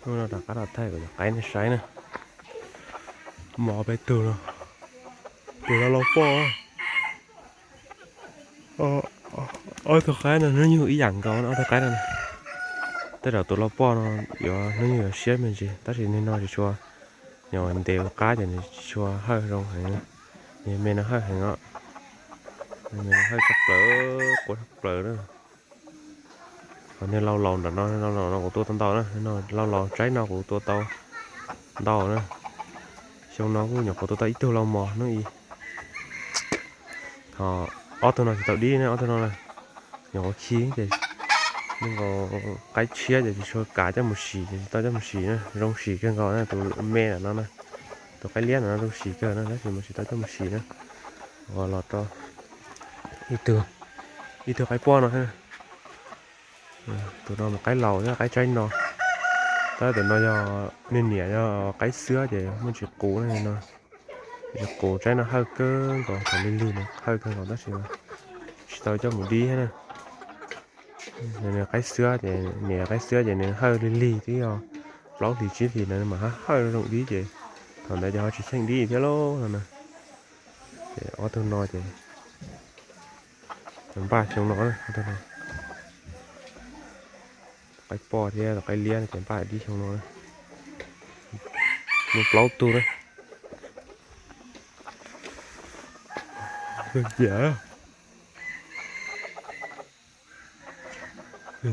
Hnub no rov qab los thaij kuv cov qaib nej saib na. Mos peb tug no, tus no laus poj. Ob tug qaib no hnub nyoog ib yam nkaus, ob tug qaib no. Tej zaum tus laus poj no yuav hnub nyoog yuav siab me ntsis, tab sis niag no tsis tshua, nyob ntev ua qab ces nws tsis tshua hawj zoo heev. Niag me no hawj heev os. Me no hawj tshaj plaws, quaj tshaj plaws na. Ho niag laus laus nram no, laus laus no kuv tua tau ntau na, laus laus tsaib no kuv tua tau ntau na. Xyoo no kuj nyuam qhuav tua tau ib tug laus mos hnub ib. Ho ob tug no tsis tau dib na, ob tug no na, nyuam qhuav khi ces, qaib tshiab ces tsis tshua kav coj mus sim, ces tsis tau coj mus sim na, zoo sim kawg nkaus na, tus me ntawm no na, tus qaib liab ntawm no zoo sim kawg na, tab sis mas tsis tau coj mus sim na. Ua los rau ib tug, ib tug qaib poj no. Tus no mas qaib laus thiab qaib tsaib no. Tab sis tus no yog niag niam yog qaib xwab ces muaj tsis qus no. Tsis qus, tsaib no hawj kawg nkaus, thaum lig lig no hawj kawg nkaus tab sis tsis tau coj mus dib thiab na. Nws qaib xwab ces, niam qaib xwab ces nws hawj lig lig twb yog plaub hlis tsib hlis na mas hawj hawj zoo dib ces thaum ntawd ces ho tsis cheem dib thiab lauj no na. Ces ob tug no ces npaj xyoo no, qaib poj thiab qaib liab ces npaj dib xyoo no. Muaj plaub tug na. Nyiam,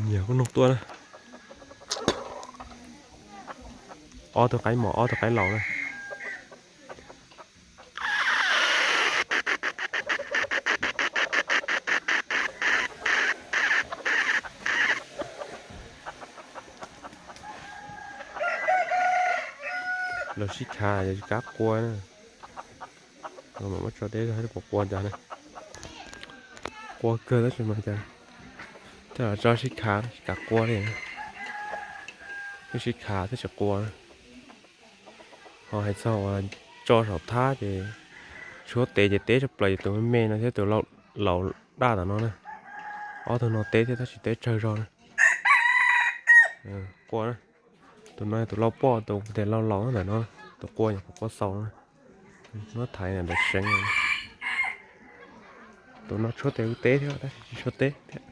nyiam kuj noog tuaj na. Ob tug qaib mos, ob tug qaib laus na. Los sib khav yog tsis kav qua na. Mam muab tso deb zog puas qua cas na. Qua kawg tab sis mas cas, tej zaum tso sib khav tsis kav qua li. Twb sib khav thiab tsis qua na. Ho hais txog uas tso saum thab ces tshuab teb ces teb tshaj plaws ces tus me me no thiab tus laus daj tom no na. Ob tug no teb thiab tab sis teb tsawg zog na. Qua na. Tus no tus laus poj, tus tes laus laus ntawm no, tus qua nyuam qhuav qua xaus no. Muab thaiv ntawm seev. Tus no tshuab tes ub teb thiab tab sis tsis tshuab teb thiab.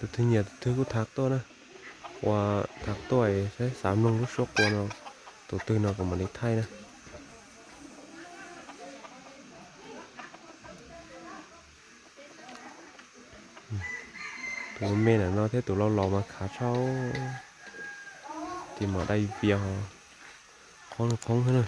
Tus twg nyiam tus twg kuj tham tuaj na. Ua tham tuaj saib xav mloog lub suab qua no, tus twg no kuv mam li thaij na. Tus me ntawm no thiab tus laus laus mas khav tshaj. Tis mas dai vias ho qhoob qhoob thiab na.